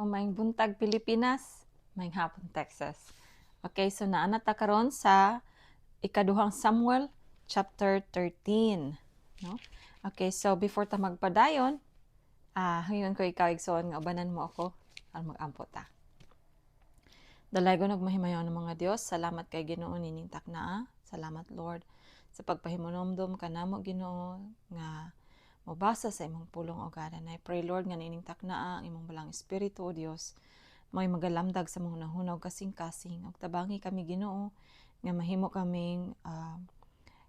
Maayong buntag, Pilipinas, maayong hapon, Texas. Okay, so naa na ta karon sa ikaduhang Samuel chapter 13, no? Okay, so before ta magpadayon, hangyoon ko ikaw, igsoon, nga ubanan mo ako aron mag-ampo ta. Dalaygon ug mahimayon nga mga Dios, salamat kay Ginoo nining taknaa. Salamat, Lord, sa pagpahimunomdom kanamo, Ginoo, nga mobasa sa imong pulong, O God. And I pray, Lord, nga nining taknaa ang imong Balaang Espiritu, O Dios, mo'y magalamdag sa mga hunahuna ug kasing-kasing ug tabangi kami, Ginoo, nga mahimo kaming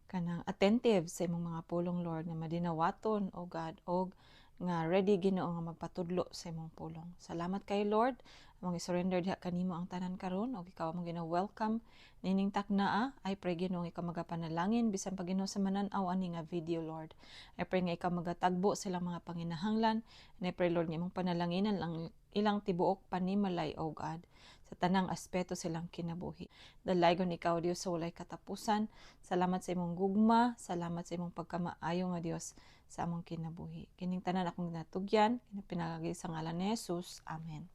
kanang attentive sa imong mga pulong, Lord, nga madinawaton, O God, og nga ready, Ginoo, nga magpatudlo sa imong pulong. Salamat kay Lord. Among i-surrender diha kanimo ang tanan karon ug ikaw among gina-welcome nining taknaa. I pray, Ginoo, nga ikaw magapanalangin bisan pa, Ginoo, sa manan-aw ani nga video, Lord. I pray nga ikaw magatagbo sa ilang mga panginahanglan and I pray, Lord, nga imong panalanginan lang ilang tibuok panimalay, O God, sa tanang aspeto silang kinabuhi. Dalaygon ikaw, Dios, sa walay katapusan. Salamat sa imong gugma, salamat sa imong pagkamaayo nga Dios sa among kinabuhi. Kining tanan akong ginatugyan, pinagagi sa ngalan ni Jesus. Amen.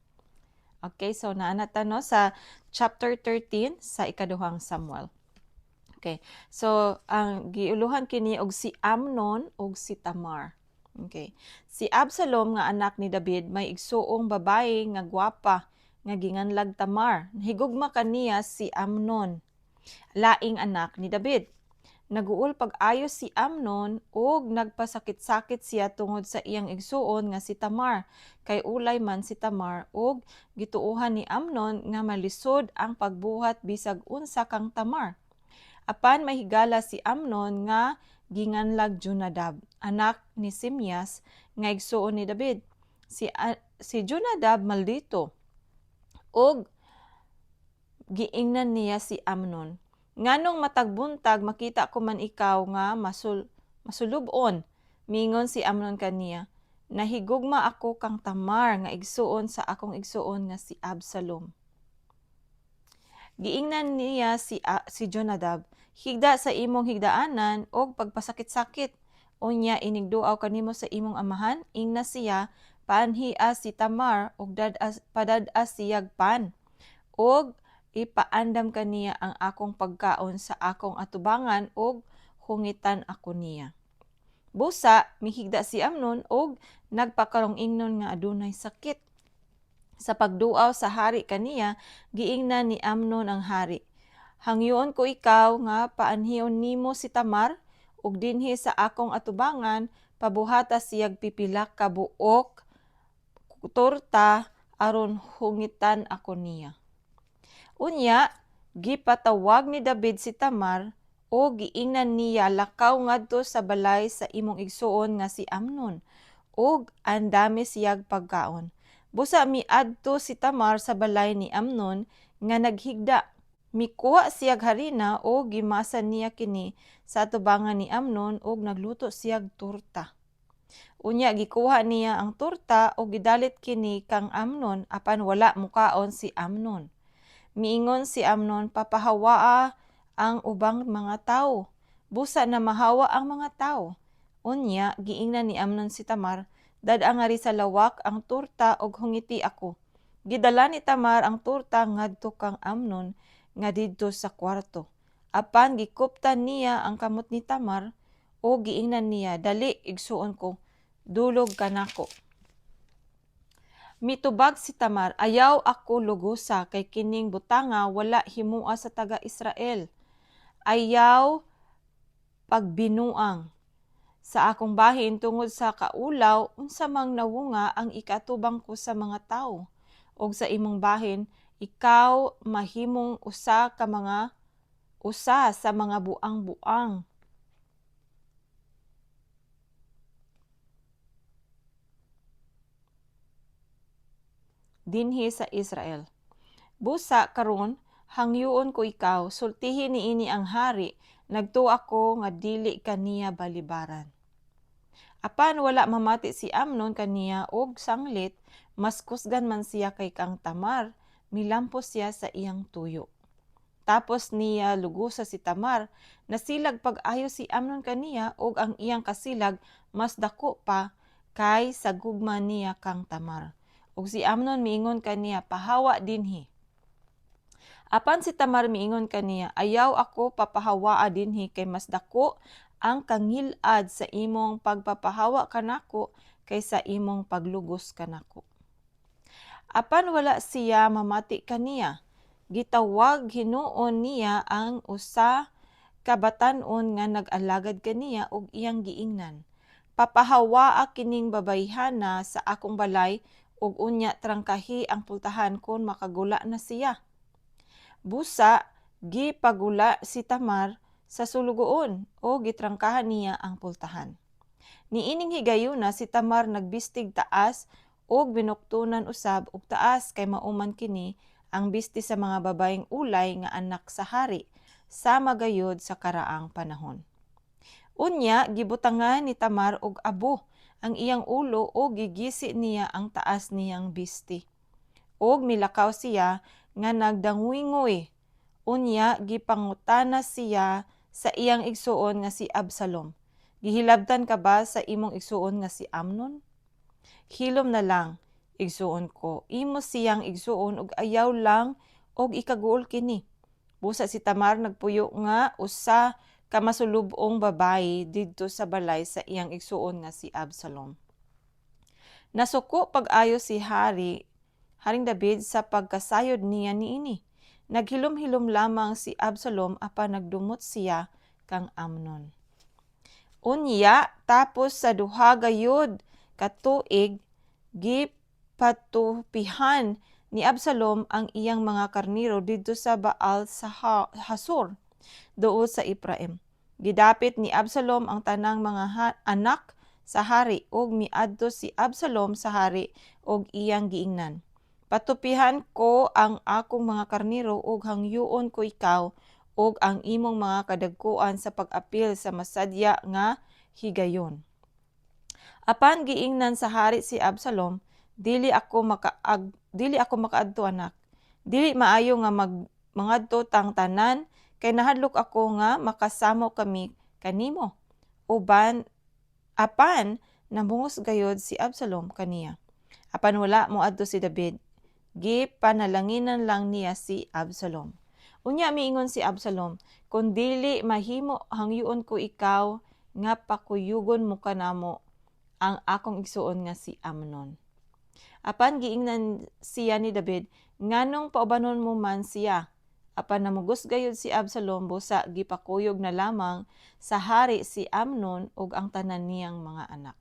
Okay, so naa na ta, no, sa chapter 13 sa ikaduhang Samuel. Okay. So ang giuluhan kini og si Amnon ug si Tamar. Okay. Si Absalom nga anak ni David may igsuong babae nga gwapa nga ginganlag Tamar. Higugma kaniya si Amnon, laing anak ni David. Naguol pag-ayo si Amnon ug nagpasakit-sakit siya tungod sa iyang igsuon nga si Tamar, kay ulay man si Tamar, ug gituohan ni Amnon nga malisod ang pagbuhat bisag unsa kang Tamar. Apan mahigala si Amnon nga ginganlag Jonadab, anak ni Simyas, nga igsuon ni David. Si Jonadab maldito ug giingnan niya si Amnon, "Nganong matag buntag makita ko man ikaw nga masulub-on?" Mingon si Amnon kaniya, "Nahigugma ako kang Tamar nga igsuon sa akong igsuon nga si Absalom." Giingnan niya si Jonadab, "Higda sa imong higdaanan og pagpasakit-sakit. Unya inigduaw kanimo sa imong amahan, ingna siya, 'Paanhia si Tamar og padad-a siyag pan.' Og ipaandam kaniya ang akong pagkaon sa akong atubangan ug hungitan ako niya." Busa mihigda si Amnon og nagpakarong ingnon nga adunay sakit. Sa pagduaw sa hari kaniya, giingnan ni Amnon ang hari, "Hangyoon ko ikaw nga paanhion nimo si Tamar ug dinhi sa akong atubangan pabuhata siyag pipila ka buok torta aron hungitan ako niya." Unya gipatawag ni David si Tamar o giingnan niya, "Lakaw ngadto sa balay sa imong igsuon nga si Amnon ug andami siyag pagkaon." Busa miadto si Tamar sa balay ni Amnon nga naghigda. Mikuha siyag harina o gimasa niya kini sa atubangan ni Amnon ug nagluto siyag torta. Unya gikuha niya ang torta ug gidalit kini kang Amnon, apan wala mukaon si Amnon. Miingon si Amnon, "Papahawaa ang ubang mga tawo." Busa na mahawa ang mga tawo. Unya giingnan ni Amnon si Tamar, "Dad-a ngari sa lawak ang torta ug hungiti ako." Gidala ni Tamar ang torta ngadto kang Amnon nga didto sa kwarto. Apan gikuptan niya ang kamot ni Tamar o giingnan niya, "Dali, igsuon ko, dulog kanako." Mitubag si Tamar, "Ayaw ako lugosa kay kining butanga wala himoa sa taga-Israel. Ayaw pagbinuang sa akong bahin tungod sa kaulaw, unsa mang nawunga ang ikatubang ko sa mga tawo. Og sa imong bahin, ikaw mahimong usa sa mga buang-buang dinhi sa Israel. Busa karon hangyoon ko ikaw, sultihi niini ang hari, nagtuo ako nga dili kaniya balibaran." Apan wala mamati si Amnon kaniya og sanglit mas kusgan man siya kay kang Tamar, milampos siya sa iyang tuyo. Tapos niya lugusa si Tamar, nasilag pag-ayo si Amnon kaniya og ang iyang kasilag mas dako pa kay sa gugma niya kang Tamar. Ug si Amnon miingon kaniya, "Pahawa dinhi." Apan si Tamar miingon kaniya, "Ayaw ako papahawaa dinhi kay mas dako ang kangilad sa imong pagpapahawa kanako kaysa imong paglugos kanako." Apan wala siya mamati kaniya. Gitawag hinuon niya ang usa ka batan-on nga nag-alagad kaniya ug iyang giingnan, "Papahawaa kining babayhana sa akong balay ug unya trangkahi ang pultahan kon makagula na siya." Busa gipagula si Tamar sa sulugoon o gitrangkahan niya ang pultahan. Niining higayuna si Tamar nagbistig taas ug binuktunan usab og taas kay mao man kini ang bisti sa mga babayeng ulay nga anak sa hari sama gayud sa karaang panahon. Unya gibutangan ni Tamar og abo ang iyang ulo ug gigisi niya ang taas niyang bisti. Ug milakaw siya nga nagdanguyngoy. Unya gipangutana siya sa iyang igsuon nga si Absalom, "Gihilabtan ka ba sa imong igsuon nga si Amnon? Hilom na lang, igsuon ko. Imo siyang igsuon ug ayaw lang og ikaguol kini." Busa si Tamar nagpuyo nga usa ka masulub-ong babayi didto sa balay sa iyang igsuon nga si Absalom. Nasuko pag-ayo si Haring David sa pagkasayod niya niini. Naghilom-hilom lamang si Absalom apan nagdumot siya kang Amnon. Unya tapos sa 2 gayud ka tuig, gipatupihan ni Absalom ang iyang mga karniro didto sa Baal sa Hasor duol sa Ephraim. Gidapit ni Absalom ang tanang mga anak sa hari ug miadto si Absalom sa hari ug iyang giingnan, "Patupihan ko ang akong mga karniro ug hangyoon ko ikaw ug ang imong mga kadagkuan sa pag-apil sa masadya nga higayon." Apan giingnan sa hari si Absalom, "Dili ako makaadto, anak. Dili maayo nga mag mangadto tang tanan kay nahadlok ako nga makasamo kami kanimo." Uban apan namungos gayod si Absalom kaniya. Apan wala moadto si David. Gipanalanginan lang niya si Absalom. Unya miingon si Absalom, "Kung dili mahimo, hangyoon ko ikaw nga pakuyugon mo kanamo ang akong igsuon nga si Amnon." Apan giingnan siya ni David, "Nganong paubanon mo man siya?" Apan namugos gayud si Absalom, busa gipakuyog na lamang sa hari si Amnon ug ang tanan niyang mga anak.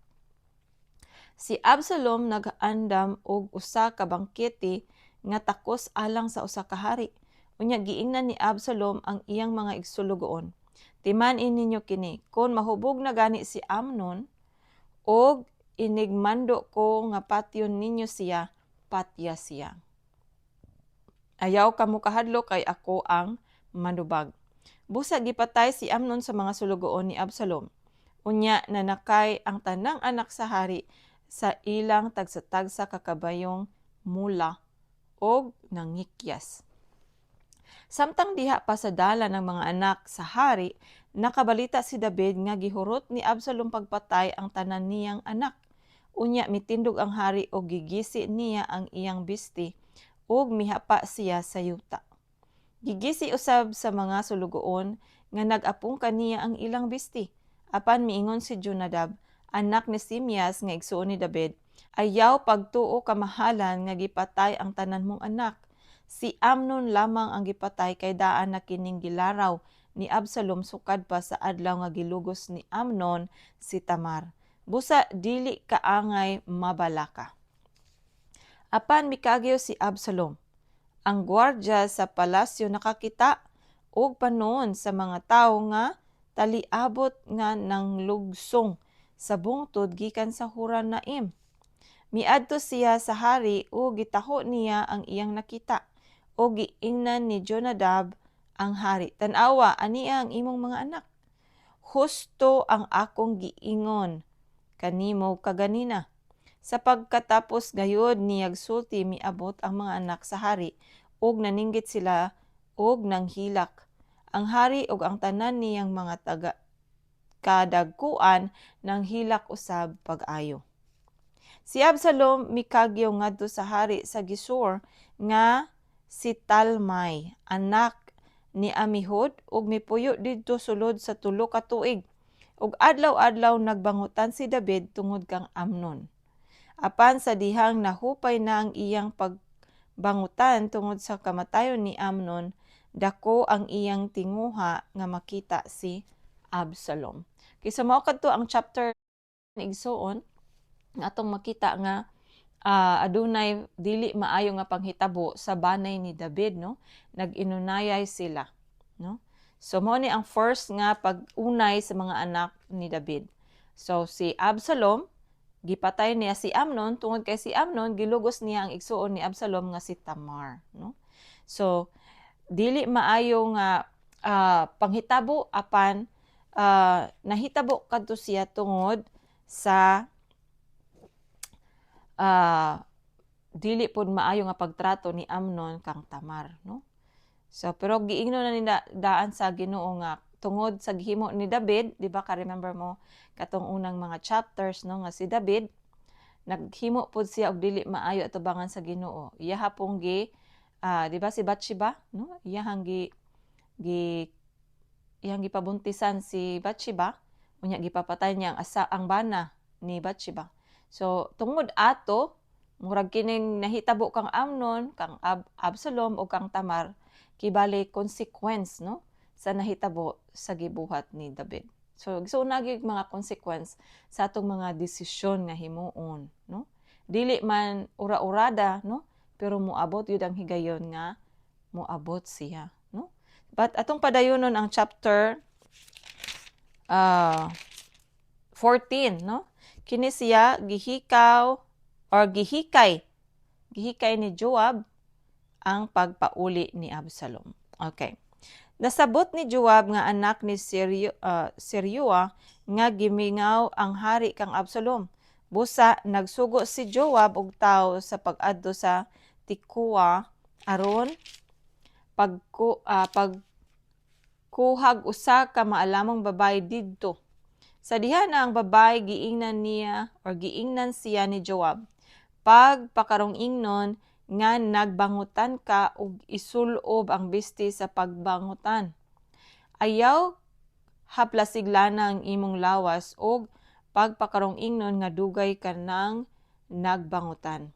Si Absalom nag-andam og usa ka bangkete nga takos alang sa usa ka hari. Unya giingnan ni Absalom ang iyang mga igsulugoon, "Timan-i ninyo kini, kon mahubog na gani si Amnon og inigmando ko nga patyon ninyo siya, patya siya. Ayaw kamo kahadlok kay ako ang manubag." Busa gipatay si Amnon sa mga sulugoon ni Absalom. Unya nanakay ang tanang anak sa hari sa ilang tagsa-tagsa ka kabayong mula og nangikyas. Samtang diha pa sa dalan ang mga anak sa hari, nakabalita si David nga gihurot ni Absalom pagpatay ang tanan niyang anak. Unya mitindog ang hari og gigisi niya ang iyang bisti ug mihapa siya sa yuta. Gigisi usab sa mga sulugoon nga nag-apong kaniya ang ilang bisti. Apan miingon si Jonadab, anak ni Simias nga igsuon ni David, "Ayaw pagtuo, kamahalan, nga gipatay ang tanan mong anak. Si Amnon lamang ang gipatay kay daan na kining gilaraw ni Absalom sukad pa sa adlaw nga gilugos ni Amnon si Tamar. Busa dili ka angay mabalaka." Apan mikagyo si Absalom. Ang gwardya sa palasyo nakakita og panon sa mga tawo nga taliabot nga nanglugsong sa bungtod gikan sa Horonaim. Miadto siya sa hari ug gitaho niya ang iyang nakita ug giingnan ni Jonadab ang hari, "Tan-awa, ania ang imong mga anak. Husto ang akong giingon kanimo kaganina." Sa pagkatapos gayud niyag sulti, miabot ang mga anak sa hari ug naninggit sila ug nanghilak. Ang hari ug ang tanan niyang mga taga kadagkuan nanghilak usab pag-ayo. Si Absalom mikagyo ngadto sa hari sa Gesur nga si Talmai, anak ni Amihud, ug mipuyo didto sulod sa 3 ka tuig. Ug adlaw-adlaw nagbangutan si David tungod kang Amnon. Apan sa dihang nahupay na ang iyang pagbangutan tungod sa kamatayon ni Amnon, dako ang iyang tinguha nga makita si Absalom. Kaysa mao kadto ang chapter, igsuon, nga atong makita nga adunay dili maayo nga panghitabo sa banay ni David, no? Nag-inunayay sila, no? So mao ni ang first nga pag-unay sa mga anak ni David. So si Absalom, gipatay niya si Amnon tungod kay si Amnon gilugos niya ang igsuon ni Absalom nga si Tamar, no? So dili maayo nga panghitabo, apan nahitabo kadto siya tungod sa dili pud maayo nga pagtrato ni Amnon kang Tamar, no? So pero giingno na nila daan sa Ginoo nga tungod sa gihimo ni David, di ba, ka remember mo katong unang mga chapters, no, nga si David naghimo pud siya og dili maayo atubangan sa Ginoo. Iyaha pong gi di ba, si Bathsheba, no? Iyahang gi gi iyang gipabuntisan si Bathsheba, unya gipapatay niya ang asa, ang bana ni Bathsheba. So tungod ato, murag kining nahitabo kang Amnon, kang Absalom o kang Tamar, kibali consequence, no, sa nahitabo sa gibuhat ni David. So so gyud mga consequence sa atong mga desisyon nga himuon, no? Dili man ura-urada, no? Pero moabot yun ang higayon nga moabot siya, no? But atong padayonon ang chapter 14, no? Kini siya gihikaw or gihikay. Gihikay ni Joab ang pagpauli ni Absalom. Okay. Nasabot ni Joab nga anak ni Serua nga gimingaw ang hari kang Absalom. Busa nagsugo si Joab og tawo sa pag-adto sa Tekoa aron pagkuhag usa ka maalamong babae didto. Sa diha na ang babae, giingnan niya or giingnan siya ni Joab. Pagpakarong ingnon nga nagbangutan ka ug isulob ang bisti sa pagbangutan. Ayaw haplasiglana ang imong lawas og pagpakarong ingnon nga dugay ka nang nagbangutan.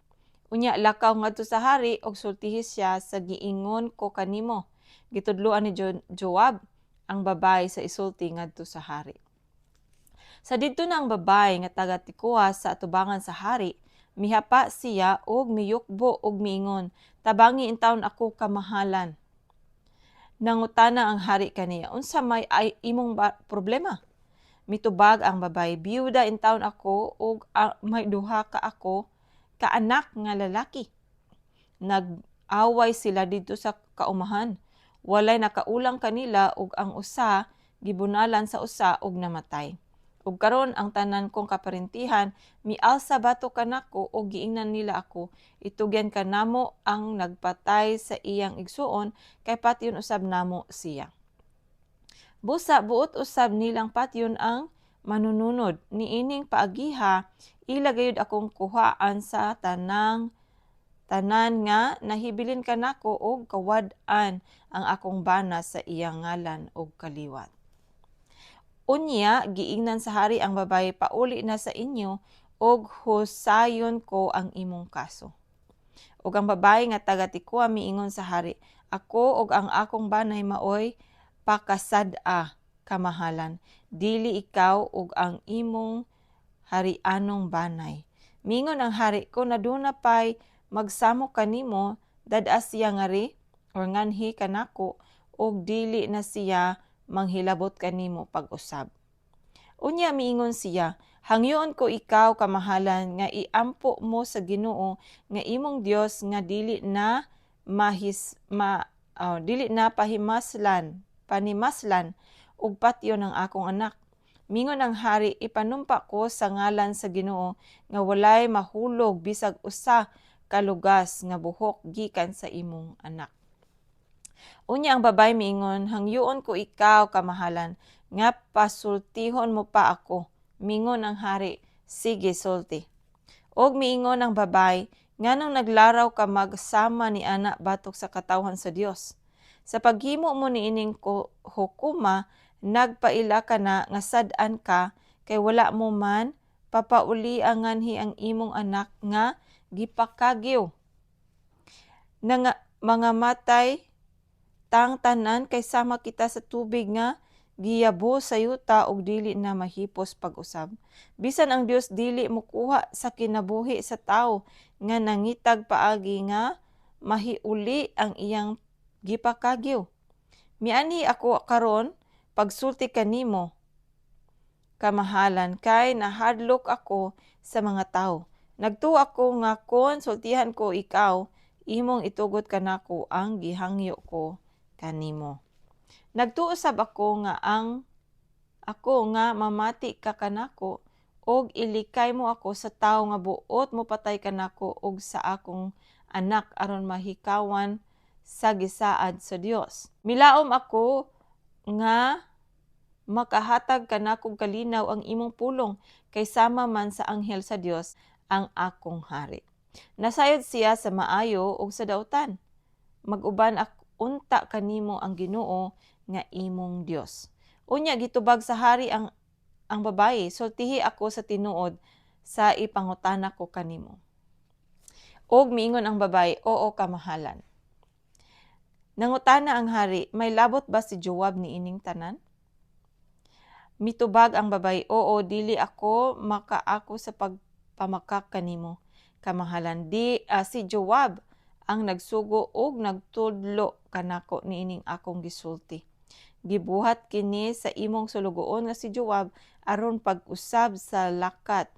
Unya lakaw ngadto sa hari og sultihi siya sa giingon ko kanimo. Gitudloan ni Joab ang babae sa isulti ngadto sa hari. Sa didto na ang babae nga taga Tekoa sa atubangan sa hari, mihapa siya og miyukbo og miingon, "Tabangi intawon ako, kamahalan." Nangutana ang hari kaniya, "Unsa may ay imong problema?" Mitubag ang babae, "Biyuda intawon ako ug may duha ka ako ka anak nga lalaki. Nag-away sila didto sa kaumahan. Walay nakaulang kanila ug ang usa gibunalan sa usa ug namatay. Ug karon ang tanan kong kaparentihan mialsa batok kanako ug giingnan nila ako, 'Itugyan kanamo ang nagpatay sa iyang igsuon kay patyon usab namo siya.' Busa buot usab nilang patyon ang manununod. Niining paagiha ila gayud akong kuhaan sa tanang tanan nga nahibilin kanako og kawad-an ang akong bana sa iyang ngalan og kaliwat." Unya giingnan sa hari ang babae, "Pauli na sa inyo ug husayon ko ang imong kaso." Ug ang babae nga taga Tekoa miingon sa hari, "Ako ug ang akong banay maoy pakasad-a, kamahalan, dili ikaw ug ang imong harianong banay." Mingon ang hari, "Kung aduna pay magsamok kanimo, dad-a siya ngari or nganhi kanako ug dili na siya manghilabot kanimo pag-usab." Unya miingon siya, "Hangyoon ko ikaw, kamahalan, nga iampo mo sa Ginoo nga imong Dios nga dili na mahis ma oh, dili na pahimaslan panimaslan ug patyon ang akong anak." Mingon ang hari, "Ipanumpa ko sa ngalan sa Ginoo nga walay mahulog bisag usa ka lugas nga buhok gikan sa imong anak." Unya ang babae miingon, "Hangyoon ko ikaw, kamahalan, nga pasultihon mo pa ako." Mingon ang hari, "Sige, sulti." Og miingon ang babaye, "Nganong naglaraw ka magsama ni ana batok sa katawhan sa Dios? Sa paghimo mo niining hukuma, nagpaila ka na nga sad-an ka, kay wala mo man papaulia nganhi ang imong anak nga gipakagiw. Na mga matay tang tanan kay sama kita sa tubig nga giyabo sa yuta ug dili na mahipos pag-usab. Bisan ang Dios dili mokuha sa kinabuhi sa tawo nga nangitag paagi nga mahiuli ang iyang gipakagiw. Mianhi ako karon pagsulti kanimo, kamahalan, kay nahadlok ako sa mga tawo. Nagtuo ako nga kon sultihan ko ikaw, imong itugot kanako ang gihangyo ko kanimo. Nagtuo sab ako nga ang ako nga mamati ka kanako og ilikay mo ako sa tawo nga buot mopatay kanako ug sa akong anak aron mahikawan sa gisaad sa Dios. Milaom ako nga makahatag kanakog kalinaw ang imong pulong kay sama man sa anghel sa Dios ang akong hari. Nasayod siya sa maayo ug sa dautan. Mag-uban unta kanimo ang Ginoo nga imong Dios." Unya gitubag sa hari ang babaye, "Sultihi ako sa tinuod sa ipangutana ko kanimo." Og miingon ang babaye, "Oo, kamahalan." Nangutana ang hari, "May labot ba si Joab niining tanan?" Mitubag ang babaye, "Oo, dili ako makaako sa pagpamakak kanimo, kamahalan. Di si Joab ang nagsugo og nagtudlo kanako niining akong gisulti. Gibuhat kini sa imong sulugoon nga si Joab aron pag-usab sa lakat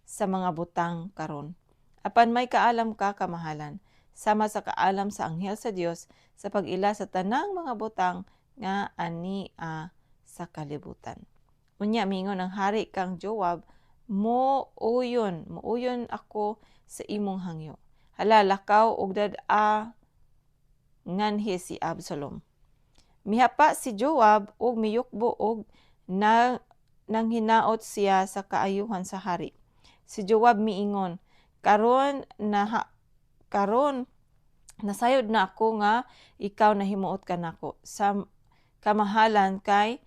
sa mga butang karon. Apan may kaalam ka, kamahalan, sama sa kaalam sa anghel sa Dios sa pag-ila sa tanang mga butang nga ania sa kalibutan." Unya mingon ang hari kang Joab, "Mo uyon ako sa imong hangyo. Hala, lakaw og dad-a nganhi si Absalom." Mihapa si Joab ug miyukbo og na nanghinaot siya sa kaayuhan sa hari. Si Joab miingon, "Karon nasayod na ako nga ikaw nahimuot kanako sa kamahalan kay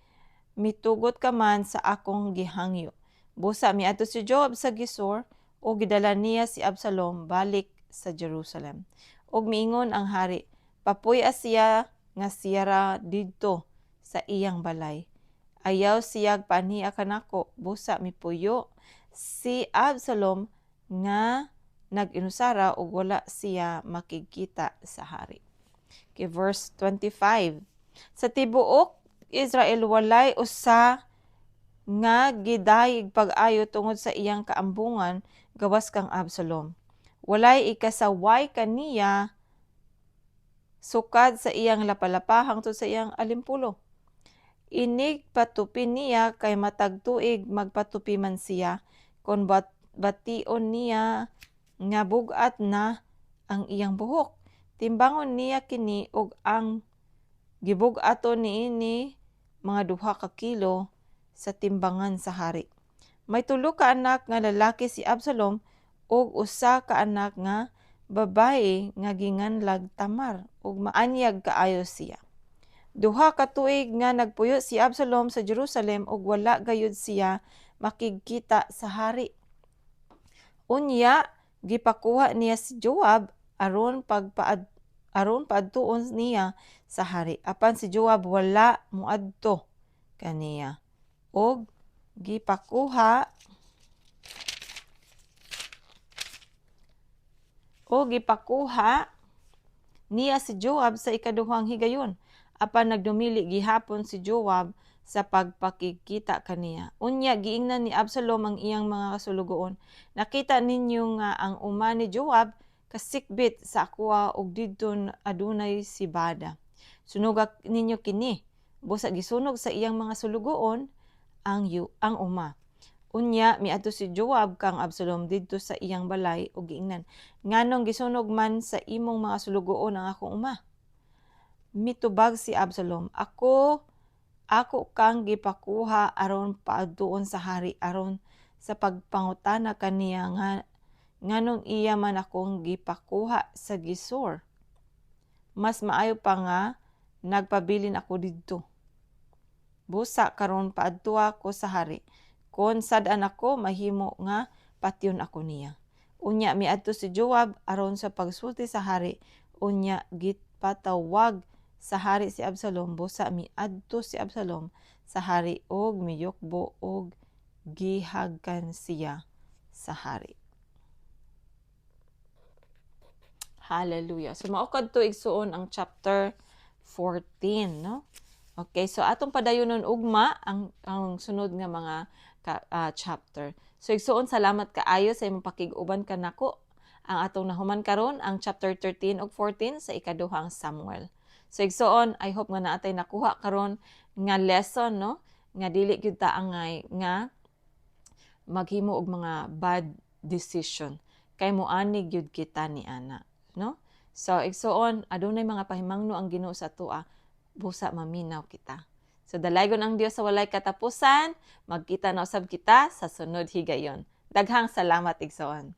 mitugot ka man sa akong gihangyo." Busa miadto si Joab sa Gesur ug gidala niya si Absalom balik sa Jerusalem. Ug miingon ang hari, "Papuy-a siya nga siya ra didto sa iyang balay. Ayaw siyag paanhia kanako." Busa mipuyo si Absalom nga nag-inusara ug wala siya makigkita sa hari. Okay, verse 25. Sa tibuok Israel walay usa nga gidayeg pag-ayo tungod sa iyang kaambungan gawas kang Absalom. Walay ikasaway kaniya sukad sa iyang lapalapa hangtod sa iyang alimpulo. Inig patupi niya kay matag tuig magpatupi man siya kon bation niya nga bug-at na ang iyang buhok. Timbangon niya kini ug ang gibug-aton niini mga 2 ka kilo sa timbangan sa hari. May tulo ka anak nga lalaki si Absalom ug usa ka anak nga babaye nga ginganlag Tamar ug maanyag kaayo siya. 2 ka tuig nga nagpuyo si Absalom sa Jerusalem ug wala gayud siya makigkita sa hari. Unya gipakuha niya si Joab aron paadtuon niya sa hari. Apan si Joab wala moadto kaniya. Og gipakuha niya si Joab sa ikaduhang higayon. Apan nagdumili gihapon si Joab sa pagpakigkita kaniya. Unya giingnan ni Absalom ang iyang mga kasulugoon, "Nakita ninyo nga ang uma ni Joab kasikbit sa akoa ug didto adunay sibada. Sunoga ninyo kini." Busa gisunog sa iyang mga sulugoon ang uma. Unya miadto si Joab kang Absalom didto sa iyang balay ug giingnan, "Nganong gisunog man sa imong mga sulugoon ang akong uma?" Mitubag si Absalom, "Ako kang gipakuha aron paadtuon sa hari aron sa pagpangutana kaniya nga Nganong iya man akong gipakuha sa Gesur? Mas maayo pa nga nagpabilin ako didto. Busa karon paadtua ko sa hari. Kon sad-an ako, mahimo nga patyon ako niya." Unya miadto si Joab aron sa pagsulti sa hari. Unya gipatawag sa hari si Absalom. Busa miadto si Absalom sa hari og miyukbo og gihagkan siya sa hari. Hallelujah. So mao kadto, igsuon, ang chapter 14, no? Okay, so atong padayonon ugma ang sunod nga mga chapter. So igsuon, salamat kaayo sa imong pakig-uban kanako. Ang atong nahuman karon ang chapter 13 ug 14 sa Ikaduhang Samuel. So igsuon, I hope nga naa tay nakuha karon nga lesson, no? Nga dili gyud ta angay nga maghimo og mga bad decision kay moani gyud kita ni ana, no? So igsuon, adunay mga pahimangno ang Ginoo sa atoa busa maminaw kita. So dalaygon ang Dios sa walay katapusan. Magkita na usab kita sa sunod higayon. Daghang salamat, igsoon.